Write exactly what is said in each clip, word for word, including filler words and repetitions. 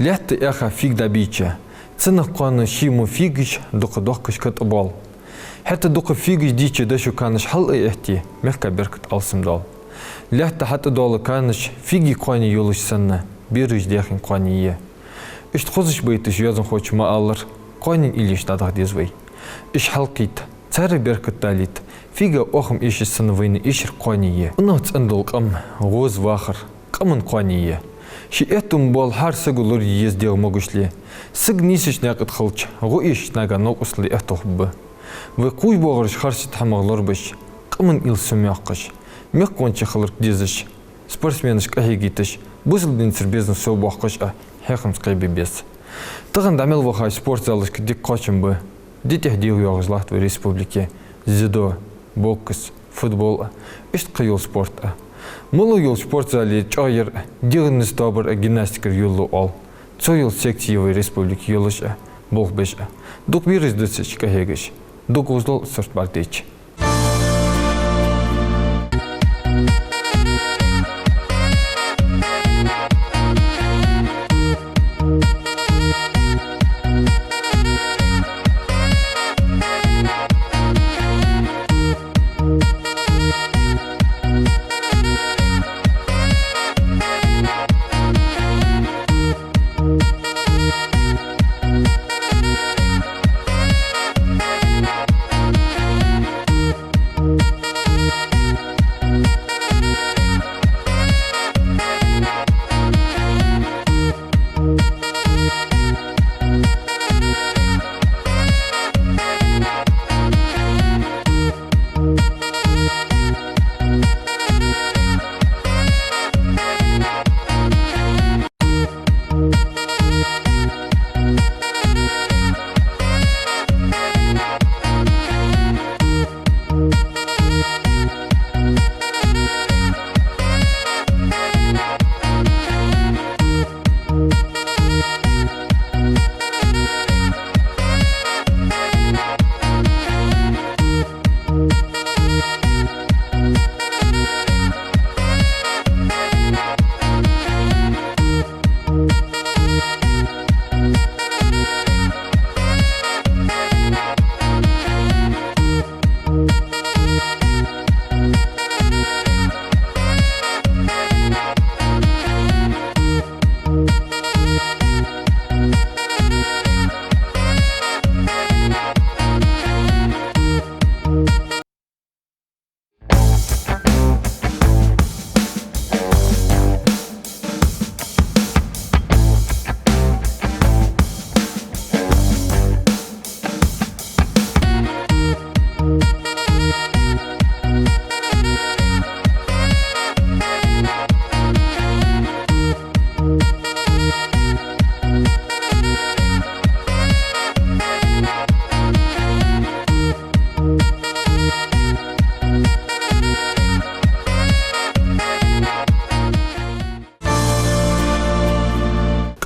Лаьтта эхха фига дӀабийча, цунах кхоана ший мо фигаш дукха дохкаш катӀабоал. ХӀаьта дукха фигаш дийча дошо канаш хьал а этте, мехка беркат алсам доал. Лаьтта хьатӀадоала канаш фига кхоане йолаш санна, бераш дехин кхоане я. Иштта хозаш байташ йоазонхочо ма аллара, кхоанен уйлаш дӀадаха деза вай. Уж хьалкхийтта, цар беркат далийта, фига оаха эшаш санна вайна эшар кхоане я. Унах цӀена дола къам, гӀоза вахар, къаман кхоане я. Ший аьттув бола хӀара саго лораде еза дегӀ могаш ле. Саг нийсача наькъа тӀа хилча, гӀо эшача нагахьа новкъостал ле аьттув хургба. Вай кхувш боагӀараш харцача хӀамах лорабеш, къаман уйла сомаяккхаш, мехкахошца хиларга дезаш, спортсменаш къахьегийташ, бусалба динцара безам совбоаккхаш а хьехамца кхебе беза. Тахан дӀа мел вахача спортзалашка дика кхоачам ба, ди тӀехьа дегӀайоагӀаш латт вай республике дзюдо, бокс, футбол а, иштта кхыйола спорт а. Мел йолча спортзале чӀоагӀъяр а, дегӀа низ тоабар а гимнастикара йола оал. Цо йола секци я вай республике йолаш а, болх беш а. Дукха бераш дувцаш, къахьегаш. Дукха гӀозал сурт бӀаргадайча.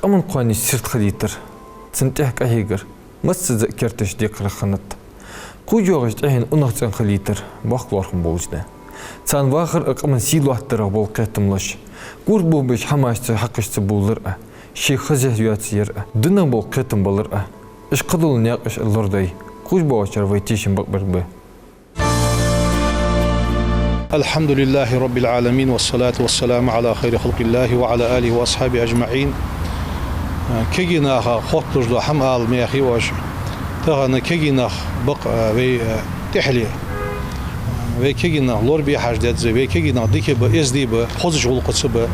Къаман кхоанеш сирта хилийтар, цун тӀехьа къахьегар массаза а керташ декхарах хиннад. Кхувш йоагӀача тӀехьен унах цӀена хилийтар боккха лоархӀам болаш да. Царна вахар а къаман сий лоаттадарах бола кхетам луш, гурт бохабеш хӀамашца хьакхашца бувлар а, ший хаза йоацаяр а, динах бола кхетам балар а, уж кхыдола наькъаш а лорадой, кхувш боагӀачар вай тешам бакъбергба. الحمد لله رب العالمين، والصلاة والسلام على خير خلق الله وعلى آله وأصحابه أجمعين. Кегий наха хотталуш дола хӀама ала мех я оаш. Тахан кегий нах бакъ, а, вай, а, тӀехьале. Вай кегий нах лорабе хьажа деза, вай кегий нах дика ба, эздий ба, хозача гӀулакхаца ба.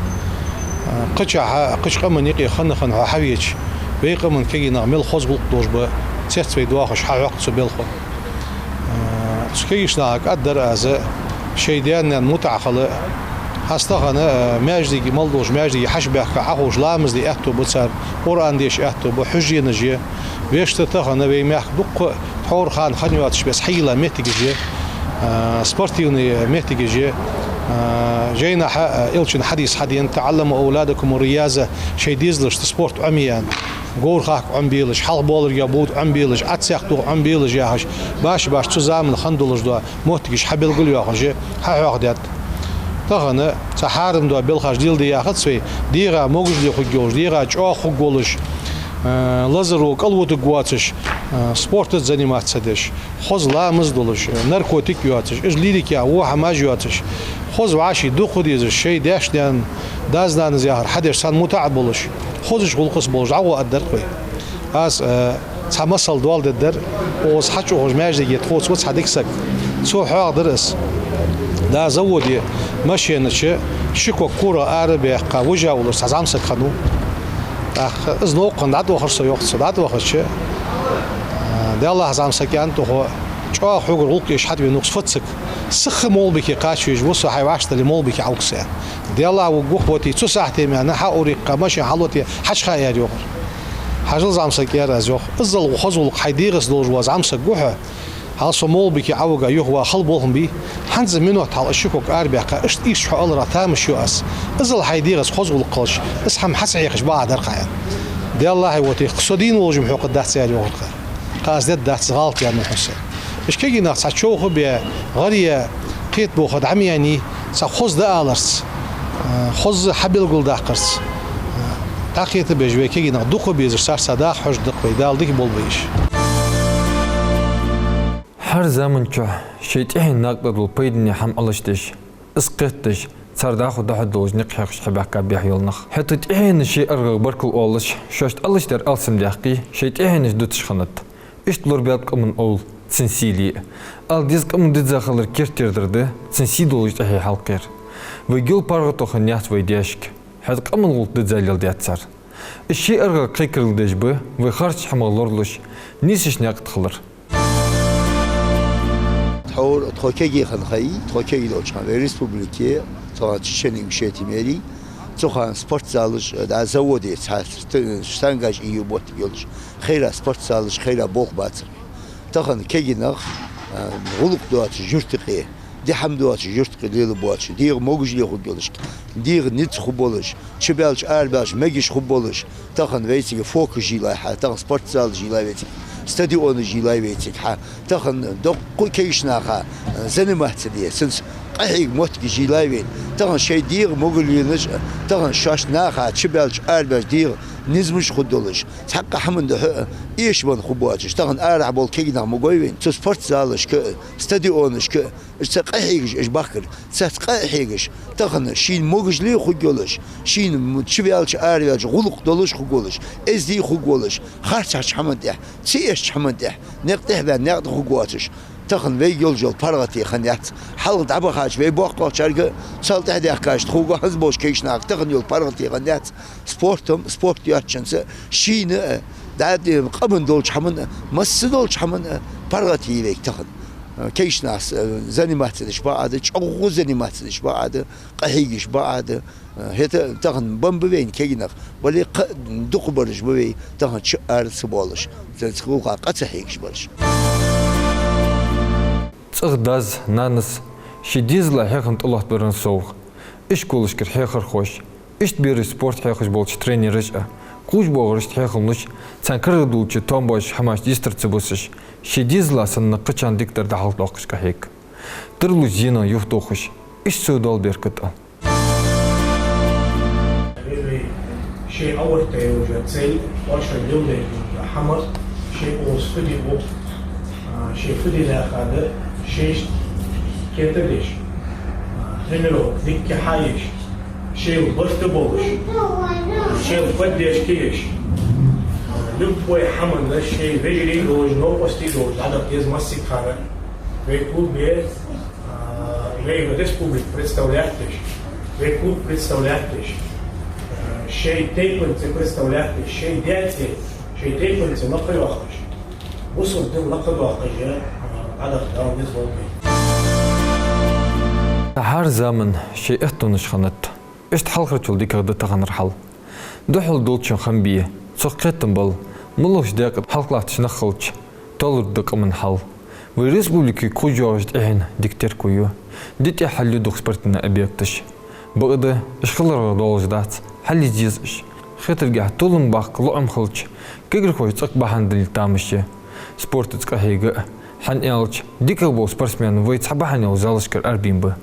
Кхычахьа, кхыча къаман юкъе хана-хана хьо хьавеча, вай къаман кегий нах мел хоза гӀулакх долаш ба, цецвай доахаш хьахьокх цу балхо. Цу кегийча наха кӀаддар аз, шоай даь-наьна мутӀахьа хила. ХӀанз тахан, а, маьждиге, мел долча маьждиге хьачубаьхка, хьаховш ламаз де аьттув ба цар, Къуръан деша аьттув ба, хьуженаш я. Вешта, тахан вай мехка дуккха тхьовра хана хинна йоацаш беса хьайийлла моттигаш я, а, спортивни моттигаш я. А, жайнашка, а, Элчан хьадис хьадена: «تعلموا أولادكم الرياضة», шоай дезалашта спорт Ӏомае аьнна. Говр хахка Ӏомабелаш, хьалха боалларга бовда Ӏомабелаш, Ӏадсаькх тоха Ӏомабелаш яхаш, башха-башха цу заман хинна долаш дола моттигаш хьабелгалйоахаш, хьахьоахадаьд. Тахан цхьа хьарам дола белхаш леладе яхац вай, дегӀа могашал хургйолаш, дегӀа чӀоагӀа хургволаш, э, лазаро кӀалвутаргвоацаш, э, спортаца заниматься деш, хоза ламаз долаш, э, наркотик йоацаш, из лирика яха во хӀамаш йоацаш, хоза вӀаший дукха дезаш, шоай даьш-даьна, дас-нанас яхар хьадеш, царна мутӀахьа болаш, хозача гӀулакхаца болаш дӀагӀо аргдар-кх вай. Аз, э, цхьа масал доаладергдар, укхаза хьачуухаш маьждиге тхоца ва цхьа дика саг. Цо хьоахадаьр аз. Да, заводе машенача ши ког курагӀа ара а баьккха, вижа уллаш цхьа зӀамсаг хиннав. ТӀаккха из новкъа хинна дӀатӀавахар со, йоах цо. ДӀатӀавахача, э, Даьллахь, зӀамсаг, аьннад тхо, чӀоагӀа хьогара гӀулакх еш хьатӀавена укхаза фу ца саг. Сиха Молбике кхача везаш ва со, хьай вӀаштӀале Молбике Ӏовугсе. Даьллахь, вугух, воти, цу сахьте мара хьа уриккха машен хьалоти, хьачуха, аьлар, йоахар. Хьажал, зӀамсаг, аьлар аз, йоах, иззал хоза гӀулакх хьай дегӀаца долаш вола зӀамсаг ва хьо. Хьал со Молбике Ӏовига, юха ваха хала болх бий. ХӀанз минот хьалха ши ког арабаьккха, иштта, иштта хьо аларах тамаш ю аз. Иззал хьай дегӀаца хоза гӀулакх хилча, из хӀама хьа ца хьехаш бакъахьа дар-кх хьа, аьнна. Даьллахь, воти, со дийна волаш-м хьо кхы дац, аьлар, йоахар-кх. Кхы аз дергдац, гӀалат яьннай хьона са. Уж кегий нах цхьа човха а бе, гӀар е, кхетабоха дӀа ма яьннай, цхьа хоза дӀааларца, э, хоза хьабелгалдаккхарца, э, дӀакхетабеш вай кегий нах дукха безаш, царца дакъа хьожаргда-кх вай, Дала дика болба вай уж. ХӀара заман чухь шоай тӀехьен накъадарал пайдане хӀама Ӏалашдеш, из кхетадеш, цар дӀахо дӀахьоргдолаш никъ хьекхаш хьабаьхка бӀеха йола нах. ХӀаьта тӀехьенна шоай аргӀагӀа баркал оалаш, шоашта Ӏалашдаьр алсамдаьккхе, шоай тӀехьенаш дуташ хиннад. Иштта лорабаьб къаман овла, цун сийле а. Ала деза, къаман дизза хилар керттера дар да цун сий долаш тӀехье хьалкхер. Вайга йола паргӀато хиннаяц вай даьшка, хӀаьта къаман гӀулакх дизза леладаьд цар. Уж шоай аргӀагӀа кхайкарал деш ба вай харцача хӀамах лоралуш, нийсача наькъа тӀа хилар. Тхьовра тхо кегий хинна ха йий, тхо кегий долча хана вай республике, цу хана Чечено-Ингушетия мара, цу хана спортзалаш, да, заводе цхьа ст-, штангаш ийю моттиг йолаш, хайра спортзалаш, хайра болх бацар. Тахан кегий нах, а, гӀулакх доацача юрта юкъе, ди-хӀама доацача юрта юкъе лелабоацаш, дегӀа могашал хургйолаш, дегӀа низ хургболаш, чубаьлча арабаьлча мегаш хургболаш, тахан вайцига фокус йийлай хьа, тахан спортзалаш йийлай вайцига, стадионаш йийлай вайцига хьа, тахан дуккха кегийча наха, э, заниматься де, цунца къахьега моттигаш йийлай вайна. Тахан шоай дегӀа могашал йолаш, тахан шоашта наха чубаьлча арабаьлча дегӀа низамаш хургдолаш, цхьаккха хӀаман духьа эшабенна хургбоацаш, тахан арахьа бола кегий нах ма гой вайна. Цу спортзалашка, стадионашка, уж царца къахьегаш, уж бахкар, царца къахьегаш, тахан шийна могашал хургйолаш, шийна м-, чуваьлча, араваьлча гӀулакх долаш хургволаш, эздий хургволаш, харцахьарча хӀаман тӀехьа, ца эшача хӀаман тӀехьа, никъ тӀехьабаьнна никъ тӀа хургвоацаш, тахан вайга йолаш йола паргӀато хиннаяц. Хьалха дӀабахача вай боккхагӀчарга а, цул тӀехьа даьхкача тхога а, хӀанз болча кегийча нахага тахан йола паргӀато хиннаяц. Спортом, спорт йоацачунца шийна а, да, де, къаман долча хӀаман а, масса долча хӀаман а паргӀато йий вайга тахан. Кегийча наха, э, заниматься деш бакъахьа да, чӀоагӀа заниматься деш бакъахьа да, къахьегаш бакъахьа да. Э, хӀаьта тахан бамба вайна кегий нах, бале, кхы а дукха бараш ба вай, тахан чу ара ца боалаш, цу гӀулакха къа ца хьегаш бараш. ЦӀагӀа дас, нанас ший дезала хьехам тӀалоаттабаран совгӀа, ишколашкара хьехархоша, иштта бераш спорт хьехаш болча тренераша а, кхувш боагӀарашта хьехам луш, царна карагӀдоалача тоам боацача хӀамашта йистар ца бусаш, ший дезала санна кхычарна дикадар дӀахьалхадоаккхаш къахьег. Тарлуш зенах юхатохаш, иштта сов дола беркат а. Вай шоай Ӏоотта йолча цель, оаш леладаь йола хӀама, шоай укхаза фу де ва, а, шоай фу де лаьрхӀад, шоашта кхетадеш, а, тренировка дикка хьаеш, шоайла барт болаш, шоайла поддержка еш, любой хӀаманна шоай вежарий долаш, новкъостий долаш дӀадаха деза массехк хана. Вай клубе, а, вай республика представлять деш, вай клуб представлять деш, а, шоай тайпанца представлять деш, шоай даьца, шоай тайпанца лакха йоаккхаш, бусалба дин лакха доаккхаш, а, дӀадаха Дала низ лолда вай. ХӀара заман шоай аьттонаш хиннад. Иштта хьалхарчул дикагӀа да таханара хьал. Духьал долчун хам бе, цох кхетам бала, моллагӀча даькъе хьалхалатташ нах хилча, толаргда къаман хьал. Вай республике кхувш йоагӀаш тӀехьен дика терко ю. Ди тӀехьа хьалъю дукха спортивни объекташ. Бакъда, уж хиларах долаш дац, хьалъийца еза уж. Хетаргахьа, толам баккха лоӀам хилча, кагирхоша цӀаккха бахьан далийта тамаш я спортаца къахьега а, хӀана аьлча дикагӀа бола спортсмен вай цхьа бахьан йолча залашкара арабаьнна ба.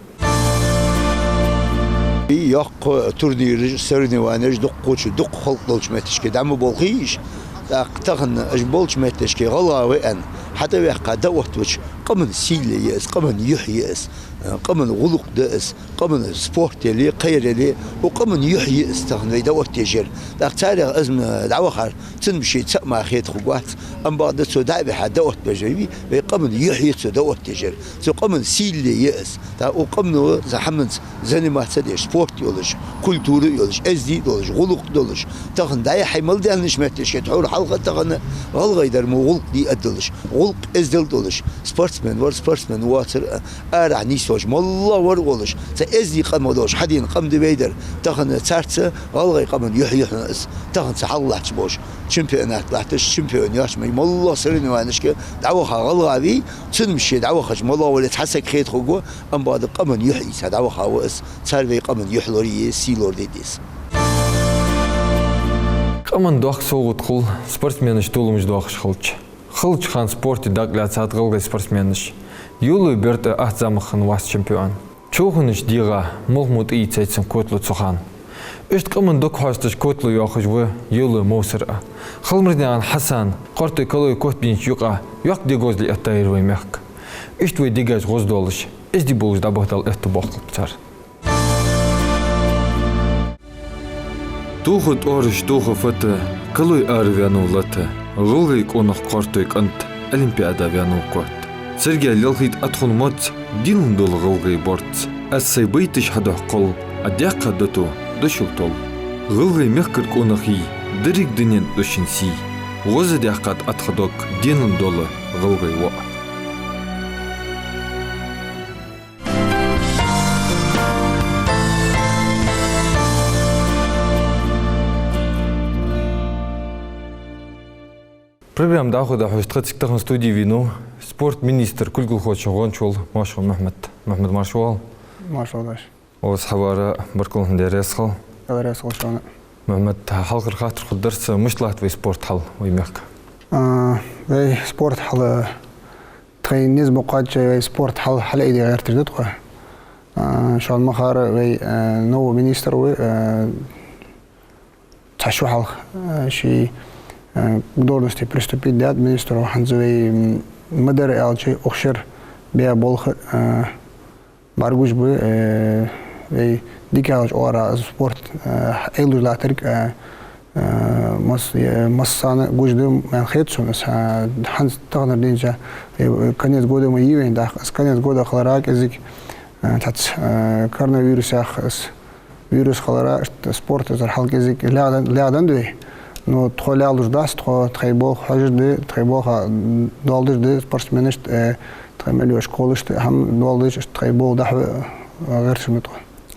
Йоккха турнираш, соревнованеш дуккхача, дукха халкъ долча метташка дӀа ма болхий уж. ТӀаккха тахан уж болча метташка гӀалгӀа ва аьнна, хьатӀаваьккха дӀаоттаваьча къаман сийле я из, къаман юхь я из, къаман гӀулакх да из, къаман спорт яле, кхыяр яле, укх къаман юхь я из тахан вай дӀаоттаеш яр. ТӀаккха царех аз ма дӀавахар, цунна-м ше цаӀ мара хетаргвац, амма бакъда цо дӀа а бихьа дӀаоттабеш вай, вай къаман юхь я цо дӀаоттаеш яр. Цу къаман сийле я из. ТӀаккха укх къамано цу хӀаманца заниматься деш, спорт йолаш, культура йолаш, эздий долаш, гӀулакх долаш. Тахан дӀаяхьа мел даьннача метташка тхьовра хьалха тахан гӀалгӀай дар мо гӀулакх дий а долаш, гӀулакх, эздел долаш, спортсмен вар, спортсмен воацар, арахьа нийсвелча моллагӀа вар волаш, цхьа эздий къам долаш, хьадена къам да вай дар. Тахан царца гӀалгӀай къаман юхь я хьона из. Тахан цу хьалха латташ болаш чемпионат латташ, чемпион йоацаш ма йий, моллагӀа соревнованешка дӀаваха гӀалгӀа вий, цунна-м ше дӀавахача моллагӀа вале цхьа саг хетаргва, амма бакъда къаман юхь ийца дӀаваха ва из, цар вай къаман юхь лораде, сий лораде деза. Къаман доккха совгӀат хул спортсменаш толамаш доахаш хилча. Хиллача хана спорте дакъа лаьцад гӀалгӀай спортсменаш. Йовлой Берд а атта зӀамагӀа хиннавац чемпион. Човханаш дегӀа молха мо тӀаийцай цун котало цу хана. Иштта къаман дог хьоасташ котало йоахаш ва Йовлой Мовсар а. Халмурзанаькъан Хьасан, Кхортой Калой котбенча юкъа йоккха ди-гӀозал эттаяр вай мехка. Иштта вай дегаш гӀоздолаш, эздий болаш дӀабахьа Дала аьттув боаккхалба цар. Тоха тӀоараш, тоха фата, Калой ара ваьннав лата, гӀалгӀай къонах Кхортой кӀант Олимпиада ваьннав котта. Царга лелхийта Ӏа тхона моц, денал дола гӀалгӀай борц. Аз сай байташ хьадоаккхал, Ӏа даьккха дото дошал тол. ГӀалгӀай мехкара къонахий, деррига дунен тӀа шун сий. ГӀоздаьккхад Ӏа тха дог, денал дола гӀалгӀай воӀ. Программа дӀахо дӀахьош тха цига тахан студе венав спорт министра кулгалхочун гӀонча вола Мошхой Мухьмад. Мухьмад, марша воагӀалва. Марша воагӀалва. Укхаза хьавара баркал хьона, Даьла раьза хилва. Даьла раьза хилва шоана. Мухьмад, хьалхара хаттар хургдар са, мишта латт вай спорт хьал вай мехка? А, вай спорт хьал, тхоай низ ма кхоаччача вай спорт хьал хьалъайде гӀерташ да тхо. А, шоана ма харра вай, а, новый министр ва, а, цхьа шу хьалха, а, ший, а, к должности приступить даьд министро, хӀанз вай, м, ма дарра аьлча, укх шера баь болх, а, бӀаргагуш ба, э, вай дикагӀча оагӀорахьа спорт, э, Ӏелуш латтарг, э, э, масс-, э, массанена гуш да аьнна хет сона. Аз, э, хӀанз таханара дийнача, э, конец года ма йий вайна, тӀаккха аз конец года хиларах кӀезига, э, цхьацца, э, коронавирус яха аз вирус хиларах, иштта спортаца хьал кӀезига лаьгӀдан-, лаьгӀдан да вай. Ну, тхо лаьлуш дац, тхо тхоай болх хьожаш да, тхоай болх, м, доаладеш да спортсменашта, э, тхоай мел йола школашта, хӀама доаладеш, иштта тхоай болх дӀахьо, э, гӀерташ ма тхо.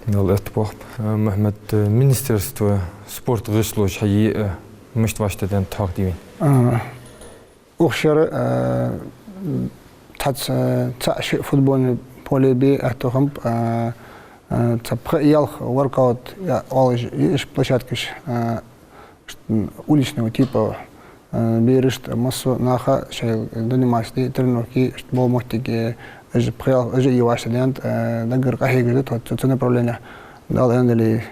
Дала аьттув боаккхалба. Э, Мухьмад, э, министерство спорта гӀишлош хьае, э, мишта вӀаштӀехьадаьннад тхьовра дийна? А, Укх шера, э, цхьацца, э, цаӀ-шиъ футбольный поле бе аьттув хиннаб, э, э, цхьа пхи-ялх воркаут, я, оалаш, я, уж площадкаш, э, ш-, м, уличного типа, э, берашта, массо а наха шоай заниматься де, тренировки, иштта бола моттиг, э, уж пхи-ялх, уж а вӀаштӀехьадаьннад, э, даггара къахьегаш да тхо цу, цу направлене. Дала аьннадале,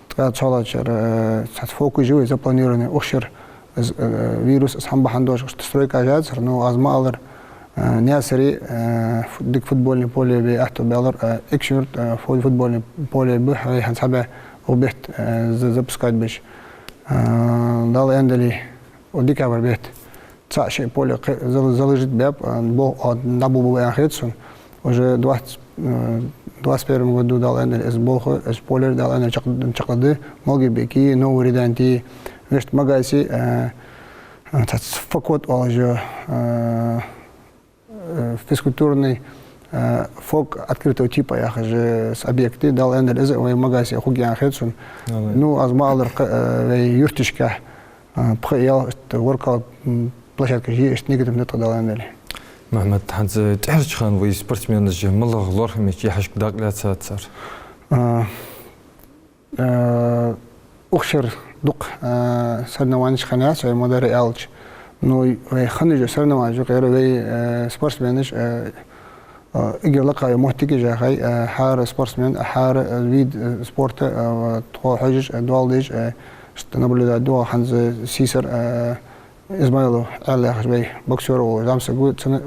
ткъаь цхьоалагӀча шера, э, цхьацца фокус я вай запланированный укх шера, из, э, вирус, из хӀама бахьан долаш, иштта стройкаш яцар, но аз ма аллара, э, Наьсаре, э, фу-, дика футбольный поле бе аьттув ба аьлар, э, Экажкъонгий-Юрта, э, фу-, футбольный поле ба вай хӀанз хьабаь укх бетта, э, за-, запускать беш. Э, Дала аьннадале, укх декабрь бетта цаӀ-шиъ поле кхы зал-, заложить баьб, а, бо-, а, дӀаболабу аьнна хет сона. Уже двадцать, э, двадцать первом году, Дала аьннадале, из болх, из поле, Дала аьннадале, чакх-, чакхдоалаш да, Малгобеке, Новой Редянке, вешта Магасе, э, э, цхьацца ФОК-от оалаш я, э, э, физкультурный, э, ФОК открытого типа яхаш я из объект, Дала аьннадале, из а вай Магасе хургья аьнна хет сона. Дала. Ну, аз ма аллара, кхы, э, вай юрташка, а, пхи-ялх воркаут, м, площадкаш е, иштта нигат ма да тха, Дала аьннадале. Мухьмад, хӀанз тӀехьарча хана вай спортсменаш малагӀа лоархӀамеча яхьашка дакъа лаьцад цар? А, а, укх шера дукха, а, соревнованеш хиннаяц вай, ма дарра аьлча. Ну, вай хинна уж соревнованеш, юкъера вай, а, спортсменаш, а, Эггара лакхагӀа моттиг я яхай, хӀара спортсмен, хӀара вид спорта тхо хьожаш, доал деш, иштта наблюдать ду хӀанз сийсара Измайлов Ӏаьла яхаш вай боксёр волаш зӀамсаг ва, цунна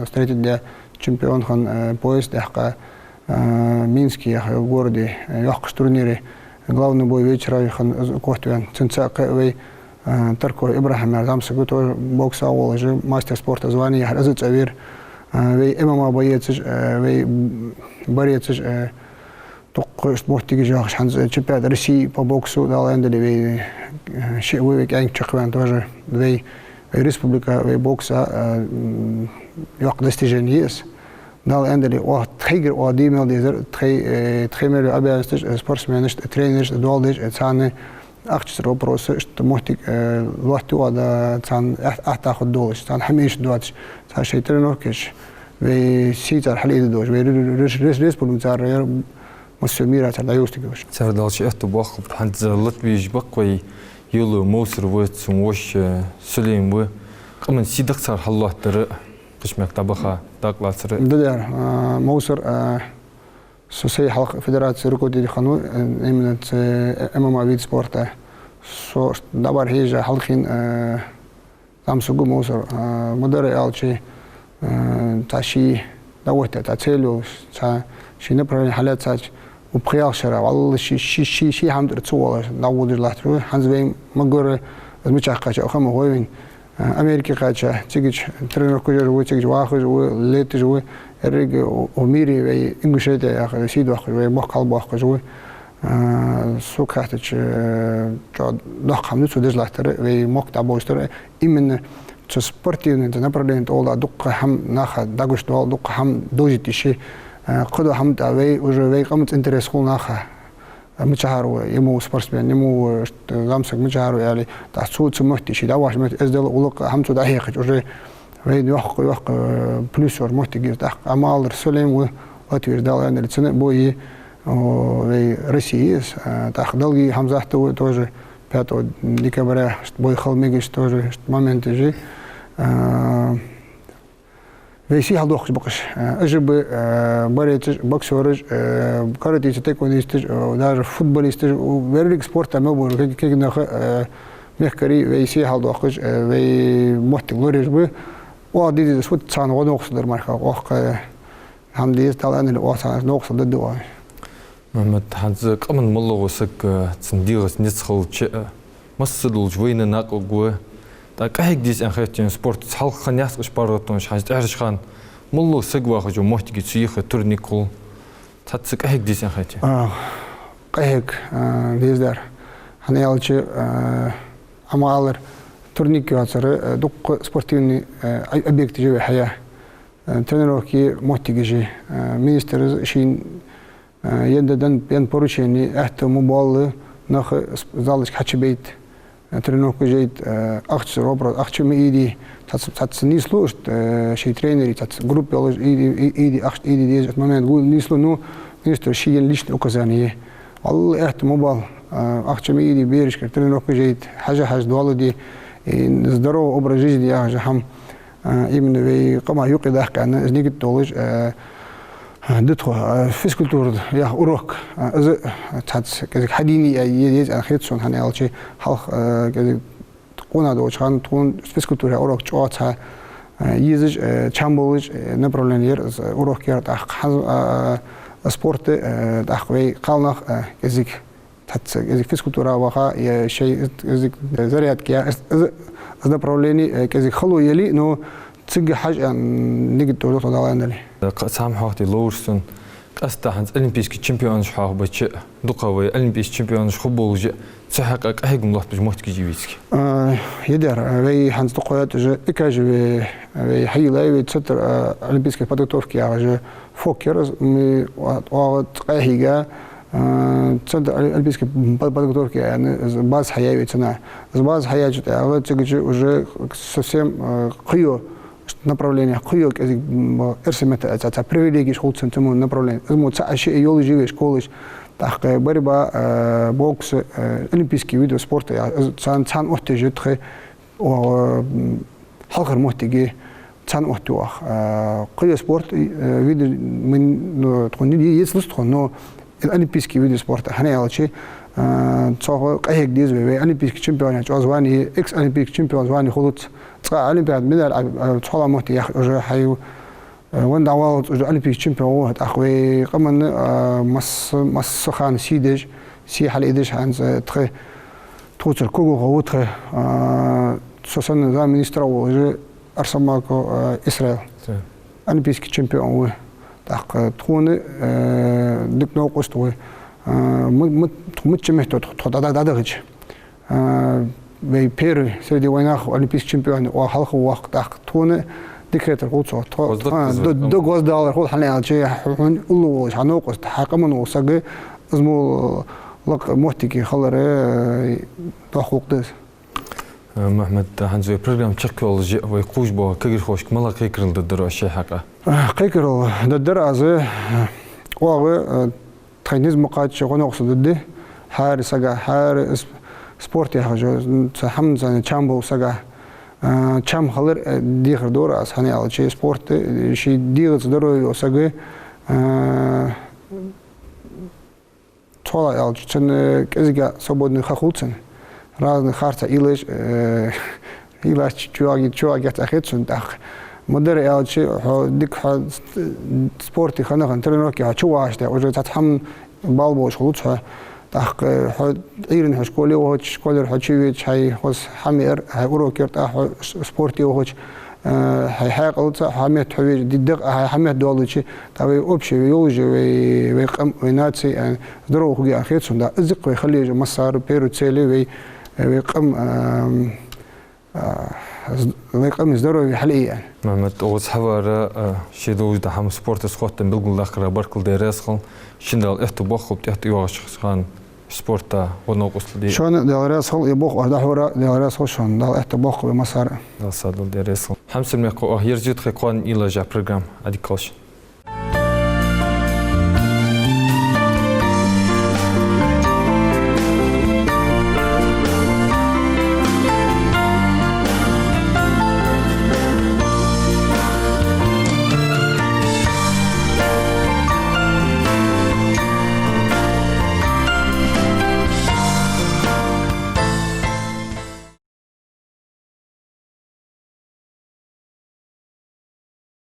встретить даь, чемпион хинна, пояс даьккха Минске яхача городе йоккхача турнире главный бой вечера хинна из котваьнна. Цунца кхы вай Тарков ИбрахӀим яхар зӀамсаг ва, тоже бокса волаш, мастер спорта звани яхар из цӀавера. Вай ММА боецаш, вай борецаш, дукха иштта моттигаш яхаш, хӀанз чемпионат России по боксу, Дала аьнна дале, вай шиъ ва вай кӀаьнк чакхваьнна тоже. Вай, вай республика, вай бокса йоккха достижени я из. Дала аьнна дале, оаха тхайгара оаха де мел дезар, тхай, тхай мел йола обязанносташ, спортсменашта, тренерашта доал деш, царна ахчацара вопроса, иштта моттиг лоаттаю оаха, царна ат-, аттагӀа хургдолаш, царна хӀама эшаш доацаш, цар шоай тренировкаш, вай сий цар хьалъайдергдолаш, вай ре-, ре-, ре-, республика цар яр, массайолча мира цар дӀайовзийтаргдолаш. Цар далча аьттув боаккхалба. ХӀанз лата везаш ба-кх вай Юлу Мовсар ва, цун воша Сулейм ва. Къаман сий да-кх цар хьаллоаттар, кхыча мехка дӀабаха дакъа лацар. Да, да, Мовсар, со сай хьалха федераци руководитель хиннав, именно цу ММА вид спорта. Со дӀабӀарахьежа хьалхийна зӀамсаг ва Мовсар, ма дарра аьлча, цхьа ший дӀаоттаяь, цхьа цель йолаш, цхьа ший направлени хьалаьцача, укх пхи-ялх шера, валлахӀи, ший, ший, ший, ший хӀама тӀара ца воалаш дӀаводаш латташ ва. ХӀанз вайна ма гарра, из мичахьа кхаьча а ха ма хой вайна. Америке кхаьча, цигача тренировкаш еш ва, цигача вахаш ва, леташ ва, еррига укх мире вай Ингушетия яха сий доаккхаш, вай мохк хьалбоаккхаш ва. Сога хаьттача, чӀоагӀа доккха хӀама да цо деш латтар, вай мохк дӀабовзийтар. Именно цу спортивни направлени тӀа дукха хӀама наха дагуш дола, дукха хӀама довзийташ я. Кхыдола хӀама тӀа вай, уже вай къамаца интерес хул наха. Мичахьара ва, е мо ва спортсмен, е мо ва, иштта зӀамсаг мичахьара ва аьле, тӀаккха цо цу метте, ший дӀавахача метте, эздел а, гӀулакх а, хӀама цо дӀахьехача, уже вайна йоккха, йоккха плюс йола моттиг я из. ТӀаккха Амалар Сулейм ва, латвиец, Дала аьнна дале, цунна бой я, вай Россе из. ТӀаккха Далгиев Хьамзат ва, тоже пятого декабря, иштта бой хила мегаш, тоже иштта моменташ я. Вай сий хьалдоаккхаш ба-кх уж. Уж ба борецаш, боксёраш, каратисташ, тхэквондисташ, даже футболисташ, еррига спорта мел бола кегий, кегий нах, мехкарий вай сий хьалдоаккхаш, вай моттиг лораеш ба. Оаха де дезаш фуд, царна гӀо-новкъостал дар мара хьалха, оаха хӀама де деза, Дала аьнна дале, оаха царна новкъостал дергда оаха. Мухьаммад, хӀанз къаман моллагӀа саг, цун дегӀаца низ хилча а, масса долча вайна накъа гу. ТӀаккха къахьега деза аьнна хет шоана спортаца хьалха хинна яц-кх уж паргӀатонаш, хӀанз тӀехьарча хана моллагӀа саг вахача моттиге цу юхе турник хул. Цхьацца къахьега деза аьнна хет шоана? А, къахьега деза дар. ХӀана аьлча, Ӏа ма аллара, турник йоацар, дукха спортивни объекташ я вай хьаяь. Тренировке моттигаш я. Министра шийна ен да, даь поручени, аьттув ма боалл, нах залашка хьачубайта, тренировкаш яйта, ахчацара вопрос, ахча ма ийде, цхьацца, цхьацца нийслу уж, шоай тренерий, цхьацца группа йолаш, ийде, и-, ийде, ахча ийде деза, цхьацца момент гу нийслу, ну, министра ший ен личный указани я. Валлахӏи, аьттув ма боалл, ахча ма ийде, берашкара тренировкаш яйта, хьажа-хьажа доал де, и здоровый образ жизни яхаш хӀама, именно вай къаман юкъе даккха аьнна, из нигат долаш, да тхо, физкультура яха урок, из цхьацца кӀезига хьадийна е-, е-, еза аьнна хет сона, хӀана аьлча хьалха кӀезига къона долча хана тхона физкультура яха урок чӀоагӀа цхьа езаш, чам болаш направлени яр из урок яр, тӀаккха хӀанз спорта, тӀаккха вай кхалнах кӀезига цхьацца кӀезига физкультура ваха, е шоай кӀезига зарядка я, из, из, из направлени кӀезига хало яле, ну, цига хьажа аьнна нигат долаш да тхо, Дала аьнна дале. Кхы цхьа хӀама хьоахаде ловш сона, къаьстта хӀанз олимпийски чемпионаш хьоахабича, дукха вай олимпийски чемпионаш хургболаш, цу хьакъехьа къахьегам лоаттабеш моттигаш йий вайцига? Я дар, вай хӀанз дукха хьоахаду уж, икаж вай, вай хьайийлай вай центр олимпийской подготовки яхаш, фок яр из, ма оаха къахьийга, центр олимпийской под-, подготовки аьнна, из база хьаяьй вай цунна. Из база хьаяьчул тӀехьагӀа цигача уже совсем кхыйола направленех, кхыйола кӀезига эрсий меттала аьлча, цхьа привилегеш хул цунна цу мо направлене. Из мо цаӀ-шиъ йолаш я вай школаш, тӀаккха борьба, бокс, олимпийски виды спорта, я, из царна, царна оттаеш я тхо, хьалхара моттиге Цхьан отта оаха. Кхы а спорт, э, виды, мы, ну, тхона е-, ецлус тхона, но олимпийский виды спорта, хӀана аьлча, э, цох къахьега деза вай, вай олимпийский чемпион яхача звани, экс-олимпийский чемпион звани хулац. Цкъа олимпиада медаль, а, а, цхьоалагӀа мотт яхаш уже хьайна, э, ван дӀаваллалца уже олимпийский чемпион ва, тӀаккха вай къаман, э, масса, масса хана сий деш, сий хьалъайдеш хӀанз, э, тха, тхоцара когахо ва тха, э, со санна замминистра ва уже, Арсамаков, э, Исраил. Олимпийский чемпион ва. ТӀаккха тхона, э, дика новкъост ва. Э, ма-, ма-, тхо мичча метто тхо, тхо дӀа-, дӀа-, дӀадахача. Э, вай первый среди вайнах олимпийский чемпион ва хьалха вахка. ТӀаккха тхона дика хетар хул цох. Тхо, гӀоздаккха тхо, ду-, ду гӀоздалар хул, хӀана аьлча, хьо-, хьона уллув волаш, хьа новкъост, хьа къаман вола саг, из мо лакха моттиг хилар, э, доккха гӀулакх да из. Э, Мухьмад, хӀанз вай программа чакхйоалаш, вай кхувш бола кагирхошка малагӀа кхайкарал дергдар шоай хьакъехьа? Э, кхайкарал дергдар аз, э, оаха, э, тхоай низ ма кхаччалца гӀо-новкъостал дергда хӀара сага, хӀара с-, спорт яхача, цхьа хӀама, цхьа чам бола сага. Э, чам хилар, э, дехар дора аз, хӀана аьлча спорт, э, ший дегӀаца здоровье йола саг, э, цхьоалагӀа аьлча, цун, э, кӀезига свободный ха хул цун. Разный харцахьа уйлаш, э, уйлаш чу-, чуяхьа, чуяхьа геттара хет цун тӀаккха. Ма дарра аьлча, хьо дика хьо с-, спорте хинна-хинна, тренировке хьо чувахача тӀехьа, уже цхьацца хӀама бала болаш хулац хьо. ТӀаккха, э, хьо Ӏуйрийна хьо школе вахача, школера хьо чувеча, хьай хоза хӀама яр, хьай урок яр, тӀаккха хьо с-, спорте вахача, э, хьай хьаькъалца хьа метта хьо ве-, ди-, дакъа хьай хьа метта доаллача, тӀаккха вай общий, вай йолаш я вай, вай къам, вай наци, э, здоров хургья аьнна хет сона, да. Из дикка вай хила еза массане, первый цель вай, вай къам, эм, а, з-, вай къаман здоровье хьалъайе аьнна. Мухьмад, укхаза хьавара, а, ший долаш дола хӀама спортаца хоттаденна белгалдаккхара баркал, Даьла раьза хилва. Шун Дала аьттув боаккхалба тӀехьа тӀайоагӀача хана спорта гӀо-новкъостал де. Шоана Даьла раьза хилва, е боху ар дахьора, Даьла раьза хилва шоана, Дала аьттув боаккхалба массане. Дала сагӀа долда, Даьла раьза хилва. Хьамсара мехкахой, оаха ерзаю тхоай кхоана уйлаш йола программа, Ӏадика хийла шун.